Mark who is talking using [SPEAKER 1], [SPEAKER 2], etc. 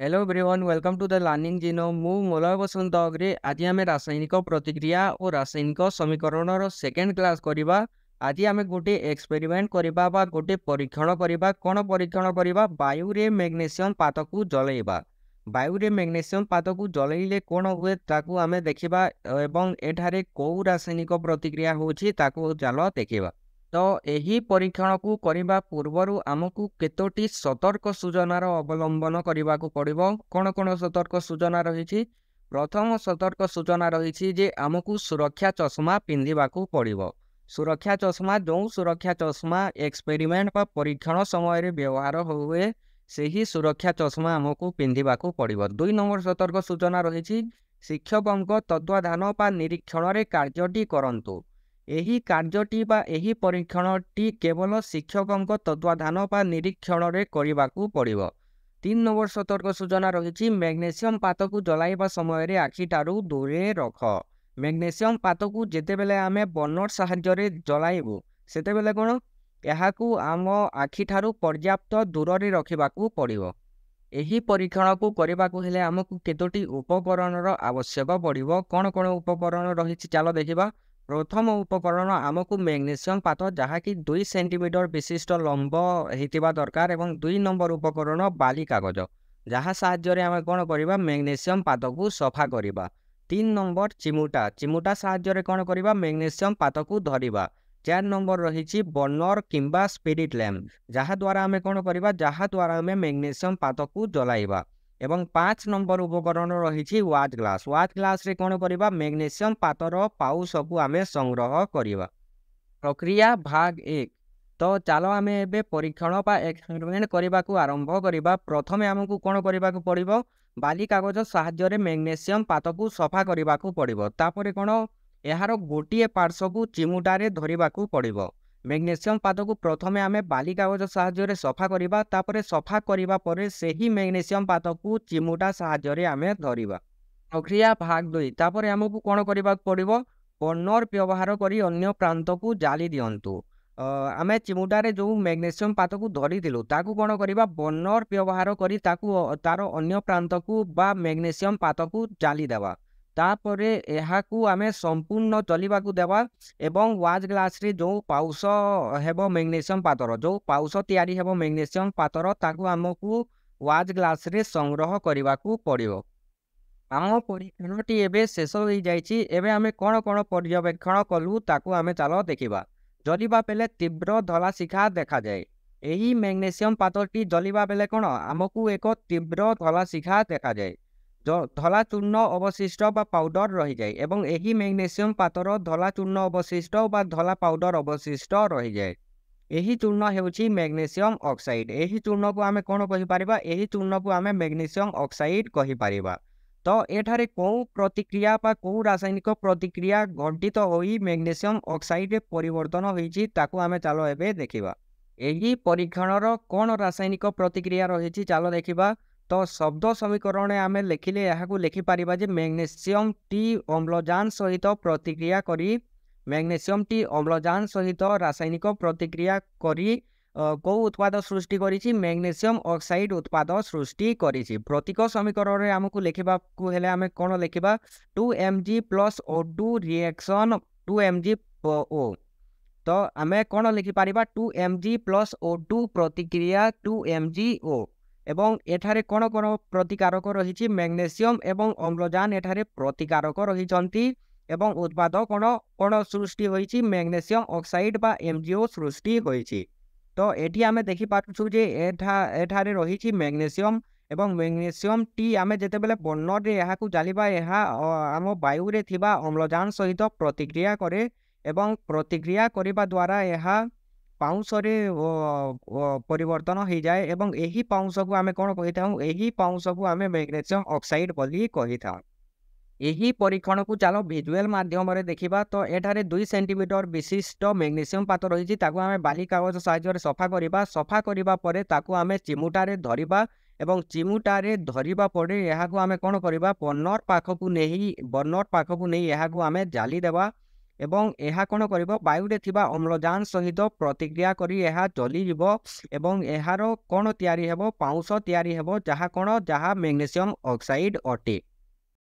[SPEAKER 1] Hello everyone, welcome to the Learning Genome. ମୁଁ ମଲୟ ବସନ୍ତ ଅଗ୍ରେ। ଆଜି ଆମେ ରାସାୟନିକ ପ୍ରତିକ୍ରିୟା ଓ ରାସାୟନିକ ସମୀକରଣର ସେକେଣ୍ଡ କ୍ଲାସ୍ କରିବା। ଆଜି ଆମେ ଗୋଟେ ଏକ୍ସପେରିମେଣ୍ଟ କରିବା ବା ଗୋଟେ ପରୀକ୍ଷଣ କରିବା। କ'ଣ ପରୀକ୍ଷଣ କରିବା? ବାୟୁରେ ମ୍ୟାଗ୍ନେସିୟମ୍ ପାତକୁ ଜଲେଇବା। ବାୟୁରେ ମ୍ୟାଗ୍ନେସିୟମ୍ ପାତକୁ ଜଲେଇଲେ କ'ଣ ହୁଏ, ତାକୁ ଆମେ ଦେଖିବା ଏବଂ ଏଠାରେ କେଉଁ ରାସାୟନିକ ପ୍ରତିକ୍ରିୟା ହେଉଛି, ତାକୁ ଚାଲ ଦେଖିବା। ତ ଏହି ପରୀକ୍ଷଣକୁ କରିବା ପୂର୍ବରୁ ଆମକୁ କେତୋଟି ସତର୍କ ସୂଚନାର ଅବଲମ୍ବନ କରିବାକୁ ପଡ଼ିବ। କ'ଣ କ'ଣ ସତର୍କ ସୂଚନା ରହିଛି? ପ୍ରଥମ ସତର୍କ ସୂଚନା ରହିଛି ଯେ ଆମକୁ ସୁରକ୍ଷା ଚଷମା ପିନ୍ଧିବାକୁ ପଡ଼ିବ। ସୁରକ୍ଷା ଚଷମା, ଯେଉଁ ସୁରକ୍ଷା ଚଷମା ଏକ୍ସପେରିମେଣ୍ଟ ବା ପରୀକ୍ଷଣ ସମୟରେ ବ୍ୟବହାର ହୁଏ, ସେହି ସୁରକ୍ଷା ଚଷମା ଆମକୁ ପିନ୍ଧିବାକୁ ପଡ଼ିବ। 2 ନମ୍ବର ସତର୍କ ସୂଚନା ରହିଛି, ଶିକ୍ଷକଙ୍କ ତତ୍ତ୍ୱାଧାନ ବା ନିରୀକ୍ଷଣରେ କାର୍ଯ୍ୟଟି କରନ୍ତୁ। ଏହି କାର୍ଯ୍ୟଟି ବା ଏହି ପରୀକ୍ଷଣଟି କେବଳ ଶିକ୍ଷକଙ୍କ ତତ୍ତ୍ୱାଧାନ ବା ନିରୀକ୍ଷଣରେ କରିବାକୁ ପଡ଼ିବ। 3 ନମ୍ବର ସତର୍କ ସୂଚନା ରହିଛି, ମ୍ୟାଗ୍ନେସିୟମ୍ ପାତକୁ ଜଲାଇବା ସମୟରେ ଆଖିଠାରୁ ଦୂରେ ରଖ। ମ୍ୟାଗ୍ନେସିୟମ୍ ପାତକୁ ଯେତେବେଳେ ଆମେ ବର୍ଣ୍ଣର ସାହାଯ୍ୟରେ ଜଲାଇବୁ, ସେତେବେଳେ କ'ଣ ଏହାକୁ ଆମ ଆଖିଠାରୁ ପର୍ଯ୍ୟାପ୍ତ ଦୂରରେ ରଖିବାକୁ ପଡ଼ିବ। ଏହି ପରୀକ୍ଷଣକୁ କରିବାକୁ ହେଲେ ଆମକୁ କେତୋଟି ଉପକରଣର ଆବଶ୍ୟକ ପଡ଼ିବ। କ'ଣ କ'ଣ ଉପକରଣ ରହିଛି, ଚାଲ ଦେଖିବା। ପ୍ରଥମ ଉପକରଣ, ଆମକୁ ମ୍ୟାଗ୍ନେସିୟମ୍ ପାତ, ଯାହାକି 2 ସେଣ୍ଟିମିଟର ବିଶିଷ୍ଟ ଲମ୍ବ ହେଇଥିବା ଦରକାର, ଏବଂ 2 ନମ୍ବର ଉପକରଣ ବାଲି କାଗଜ, ଯାହା ସାହାଯ୍ୟରେ ଆମେ କ'ଣ କରିବା? ମ୍ୟାଗ୍ନେସିୟମ୍ ପାତକୁ ସଫା କରିବା। 3 ନମ୍ବର ଚିମୁଟା, ଚିମୁଟା ସାହାଯ୍ୟରେ କ'ଣ କରିବା? ମ୍ୟାଗ୍ନେସିୟମ୍ ପାତକୁ ଧରିବା। 4 ନମ୍ବର ରହିଛି ବର୍ଣ୍ଣର କିମ୍ବା ସ୍ପିରିଟ୍ ଲ୍ୟାମ୍ପ, ଯାହାଦ୍ୱାରା ଆମେ କ'ଣ କରିବା? ଯାହାଦ୍ୱାରା ଆମେ ମ୍ୟାଗ୍ନେସିୟମ୍ ପାତକୁ ଜଲାଇବା। ଏବଂ 5 ନମ୍ବର ଉପକରଣ ରହିଛି ୱାଚ୍ ଗ୍ଲାସ୍। ୱାଚ୍ ଗ୍ଲାସ୍ରେ କ'ଣ କରିବା? ମ୍ୟାଗ୍ନେସିୟମ୍ ପାତର ପାଉଁଶକୁ ଆମେ ସଂଗ୍ରହ କରିବା। ପ୍ରକ୍ରିୟା ଭାଗ 1। ତ ଚାଲ ଆମେ ଏବେ ପରୀକ୍ଷଣ ବା ଏକ୍ସପେରିମେଣ୍ଟ କରିବାକୁ ଆରମ୍ଭ କରିବା। ପ୍ରଥମେ ଆମକୁ କ'ଣ କରିବାକୁ ପଡ଼ିବ? ବାଲି କାଗଜ ସାହାଯ୍ୟରେ ମ୍ୟାଗ୍ନେସିୟମ୍ ପାତକୁ ସଫା କରିବାକୁ ପଡ଼ିବ। ତାପରେ କ'ଣ ଏହାର ଗୋଟିଏ ପାର୍ଶ୍ୱକୁ ଚିମୁଟାରେ ଧରିବାକୁ ପଡ଼ିବ। ମ୍ୟାଗ୍ନେସିୟମ୍ ପାତକୁ ପ୍ରଥମେ ଆମେ ବାଲି କାଗଜ ସାହାଯ୍ୟରେ ସଫା କରିବା। ତାପରେ ସଫା କରିବା ପରେ ସେହି ମ୍ୟାଗ୍ନେସିୟମ୍ ପାତକୁ ଚିମୁଟା ସାହାଯ୍ୟରେ ଆମେ ଧରିବା। ପ୍ରକ୍ରିୟା ଭାଗ 2। ତାପରେ ଆମକୁ କ'ଣ କରିବାକୁ ପଡ଼ିବ? ବର୍ଣ୍ଣର ବ୍ୟବହାର କରି ଅନ୍ୟ ପ୍ରାନ୍ତକୁ ଜାଳି ଦିଅନ୍ତୁ। ଆମେ ଚିମୁଟାରେ ଯେଉଁ ମ୍ୟାଗ୍ନେସିୟମ୍ ପାତକୁ ଧରିଥିଲୁ, ତାକୁ କ'ଣ କରିବା? ବର୍ଣ୍ଣର ବ୍ୟବହାର କରି ତାକୁ ତାର ଅନ୍ୟ ପ୍ରାନ୍ତକୁ ବା ମ୍ୟାଗ୍ନେସିୟମ୍ ପାତକୁ ଜାଳିଦେବା। ତାପରେ ଏହାକୁ ଆମେ ସମ୍ପୂର୍ଣ୍ଣ ଜଲିବାକୁ ଦେବା ଏବଂ ୱାଚ୍ ଗ୍ଲାସ୍ରେ ଯେଉଁ ପାଉଁଶ ହେବ ମ୍ୟାଗ୍ନେସିୟମ୍ ପାତର, ଯେଉଁ ପାଉଁଶ ତିଆରି ହେବ ମ୍ୟାଗ୍ନେସିୟମ୍ ପାତର, ତାକୁ ଆମକୁ ୱାଚ୍ ଗ୍ଲାସ୍ରେ ସଂଗ୍ରହ କରିବାକୁ ପଡ଼ିବ। ଆମ ପରୀକ୍ଷଣଟି ଏବେ ଶେଷ ହୋଇଯାଇଛି। ଏବେ ଆମେ କ'ଣ କ'ଣ ପର୍ଯ୍ୟବେକ୍ଷଣ କଲୁ, ତାକୁ ଆମେ ଚାଲ ଦେଖିବା। ଜଲିବା ବେଳେ ତୀବ୍ର ଧଳା ଶିଖା ଦେଖାଯାଏ। ଏହି ମ୍ୟାଗ୍ନେସିୟମ୍ ପାତରଟି ଜଲିବା ବେଳେ କ'ଣ ଆମକୁ ଏକ ତୀବ୍ର ଧଳା ଶିଖା ଦେଖାଯାଏ, ଧଳା ଚୂର୍ଣ୍ଣ ଅବଶିଷ୍ଟ ବା ପାଉଡର ରହିଯାଏ, ଏବଂ ଏହି ମ୍ୟାଗ୍ନେସିୟମ୍ ପାତର ଧଳା ଚୂର୍ଣ୍ଣ ଅବଶିଷ୍ଟ ବା ଧଳା ପାଉଡର ଅବଶିଷ୍ଟ ରହିଯାଏ। ଏହି ଚୂର୍ଣ୍ଣ ହେଉଛି ମ୍ୟାଗ୍ନେସିୟମ୍ ଅକ୍ସାଇଡ୍। ଏହି ଚୂର୍ଣ୍ଣକୁ ଆମେ କ'ଣ କହିପାରିବା? ଏହି ଚୂର୍ଣ୍ଣକୁ ଆମେ ମ୍ୟାଗ୍ନେସିୟମ୍ ଅକ୍ସାଇଡ୍ କହିପାରିବା। ତ ଏଠାରେ କେଉଁ ପ୍ରତିକ୍ରିୟା ବା କେଉଁ ରାସାୟନିକ ପ୍ରତିକ୍ରିୟା ଘଟିତ ହୋଇ ମ୍ୟାଗ୍ନେସିୟମ୍ ଅକ୍ସାଇଡ୍ରେ ପରିବର୍ତ୍ତନ ହୋଇଛି, ତାକୁ ଆମେ ଚାଲ ଏବେ ଦେଖିବା। ଏହି ପରୀକ୍ଷଣର କ'ଣ ରାସାୟନିକ ପ୍ରତିକ୍ରିୟା ରହିଛି, ଚାଲ ଦେଖିବା। ତ ଶବ୍ଦ ସମୀକରଣରେ ଆମେ ଲେଖିଲେ ଏହାକୁ ଲେଖିପାରିବା ଯେ ମ୍ୟାଗ୍ନେସିୟମ୍ ଟି ଅମ୍ଳଜାନ ସହିତ ପ୍ରତିକ୍ରିୟା କରି, ମ୍ୟାଗ୍ନେସିୟମ୍ ଟି ଅମ୍ଳଜାନ ସହିତ ରାସାୟନିକ ପ୍ରତିକ୍ରିୟା କରି କେଉଁ ଉତ୍ପାଦ ସୃଷ୍ଟି କରିଛି? ମ୍ୟାଗ୍ନେସିୟମ୍ ଅକ୍ସାଇଡ୍ ଉତ୍ପାଦ ସୃଷ୍ଟି କରିଛି। ପ୍ରତୀକ ସମୀକରଣରେ ଆମକୁ ଲେଖିବାକୁ ହେଲେ ଆମେ କ'ଣ ଲେଖିବା? 2 M G plus O 2 reaction 2 M G ଓ। ତ ଆମେ କ'ଣ ଲେଖିପାରିବା? 2 ଏମ୍ ଜି ପ୍ଲସ୍ ଓ 2 ପ୍ରତିକ୍ରିୟା 2 ଏମ୍ ଜି ଓ। ଏବଂ ଏଠାରେ କ'ଣ କ'ଣ ପ୍ରତିକାରକ ରହିଛି? ମ୍ୟାଗ୍ନେସିୟମ୍ ଏବଂ ଅମ୍ଳଜାନ ଏଠାରେ ପ୍ରତିକାରକ ରହିଛନ୍ତି। ଏବଂ ଉତ୍ପାଦ କ'ଣ କ'ଣ ସୃଷ୍ଟି ହୋଇଛି? ମ୍ୟାଗ୍ନେସିୟମ୍ ଅକ୍ସାଇଡ୍ ବା ଏମ୍ ଜି ଓ ସୃଷ୍ଟି ହୋଇଛି। ତ ଏଠି ଆମେ ଦେଖିପାରୁଛୁ ଯେ ଏଠାରେ ରହିଛି ମ୍ୟାଗ୍ନେସିୟମ୍, ଏବଂ ମ୍ୟାଗ୍ନେସିୟମ୍ ଟି ଆମେ ଯେତେବେଳେ ବର୍ଣ୍ଣରେ ଏହାକୁ ଜାଳିବା, ଏହା ଆମ ବାୟୁରେ ଥିବା ଅମ୍ଳଜାନ ସହିତ ପ୍ରତିକ୍ରିୟା କରେ ଏବଂ ପ୍ରତିକ୍ରିୟା କରିବା ଦ୍ୱାରା ଏହା ପାଉଁଶରେ ପରିବର୍ତ୍ତନ ହୋଇଯାଏ, ଏବଂ ଏହି ପାଉଁଶକୁ ଆମେ କ'ଣ କହିଥାଉ? ଏହି ପାଉଁଶକୁ ଆମେ ମ୍ୟାଗ୍ନେସିୟମ୍ ଅକ୍ସାଇଡ୍ ବୋଲି କହିଥାଉ। ଏହି ପରୀକ୍ଷଣକୁ ଚାଲ ଭିଜୁଆଲ ମାଧ୍ୟମରେ ଦେଖିବା। ତ ଏଠାରେ 2 ସେଣ୍ଟିମିଟର ବିଶିଷ୍ଟ ମ୍ୟାଗ୍ନେସିୟମ୍ ପାତ ରହିଛି, ତାକୁ ଆମେ ବାଲି କାଗଜ ସାହାଯ୍ୟରେ ସଫା କରିବା। ସଫା କରିବା ପରେ ତାକୁ ଆମେ ଚିମୁଟାରେ ଧରିବା ଏବଂ ଚିମୁଟାରେ ଧରିବା ପରେ ଏହାକୁ ଆମେ କ'ଣ କରିବା? ବର୍ଣ୍ଣର ପାଖକୁ ନେଇ ଏହାକୁ ଆମେ ଜାଳି ଦେବା ଏବଂ ଏହା କ'ଣ କରିବ? ବାୟୁରେ ଥିବା ଅମ୍ଳଜାନ ସହିତ ପ୍ରତିକ୍ରିୟା କରି ଏହା ଜଳିଯିବ ଏବଂ ଏହାର କ'ଣ ତିଆରି ହେବ? ପାଉଁଶ ତିଆରି ହେବ, ଯାହା କ'ଣ? ଯାହା ମ୍ୟାଗ୍ନେସିୟମ୍ ଅକ୍ସାଇଡ୍ ଅଟେ।